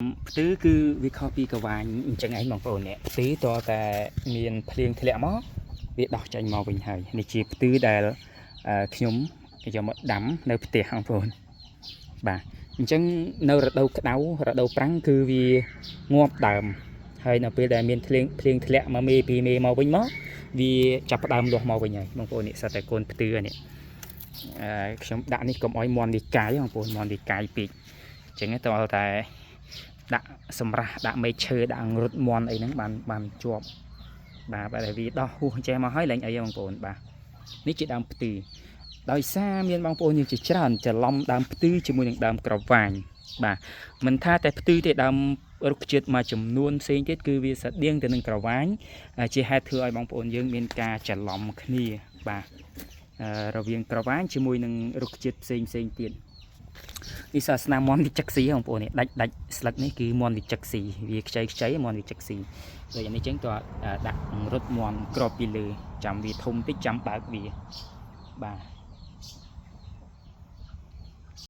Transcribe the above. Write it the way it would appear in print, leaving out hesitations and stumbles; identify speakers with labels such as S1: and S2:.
S1: ផ្ទឺគឺវាខុសពីក្រវាញអញ្ចឹងឯងបងប្អូននេះផ្ទឺតតែមានភ្លៀងធ្លាក់មកវាដោះចេញមកវិញហើយនេះជាផ្ទឺដែលខ្ញុំយកមកដាំនៅផ្ទះបងប្អូនបាទអញ្ចឹងនៅរដូវក្តៅរដូវប្រាំងគឺវាងាប់ដើមហើយនៅពេលដែលមានភ្លៀងភ្លៀងធ្លាក់មកមេពីរមេមកវិញមកវាចាប់ផ្ដើមលាស់មកវិញហើយបងប្អូននេះសុទ្ធតែកូនផ្ទឺនេះខ្ញុំដាក់នេះកុំអោយមន់វាកាយបងប្អូនមន់វាកាយពេកអញ្ចឹងតើតែដាក់សម្រាស់ដាក់មែកឈើដាក់អង្រុតមន់អីហ្នឹងបានបានជាប់បាទបើតែវាដោះហួសចេះមកហើយលែងអីបងប្អូនបាទនេះជាដើមផ្ទឺដោយសារមានបងប្អូនយើងជាច្រើនច្រឡំដើមផ្ទឺជាមួយនឹងដើមក្រវាញបាទមិនថាតែផ្ទឺទេដើមរុក្ខជាតិមួយចំនួនផ្សេងទៀតគឺវាស្តៀងទៅនឹងក្រវាញជាហេតុធ្វើឲ្យបងប្អូនយើងមានការច្រឡំគ្នាបាទរវាងក្រវាញជាមួយនឹងរុក្ខជាតិផ្សេងផ្សេងទៀតនេះសាសនាមន់វិចឹកស៊ីបងប្អូននេះដាច់ដាច់ស្លឹកនេះគឺមន់វិចឹកស៊ីវាខ្ចីខ្ចីមន់វិចឹកស៊ីដូចអានេះចឹងតើដាក់រត់មន់ក្របពីលើចាំវាធំតិចចាំបើកវាបាទ។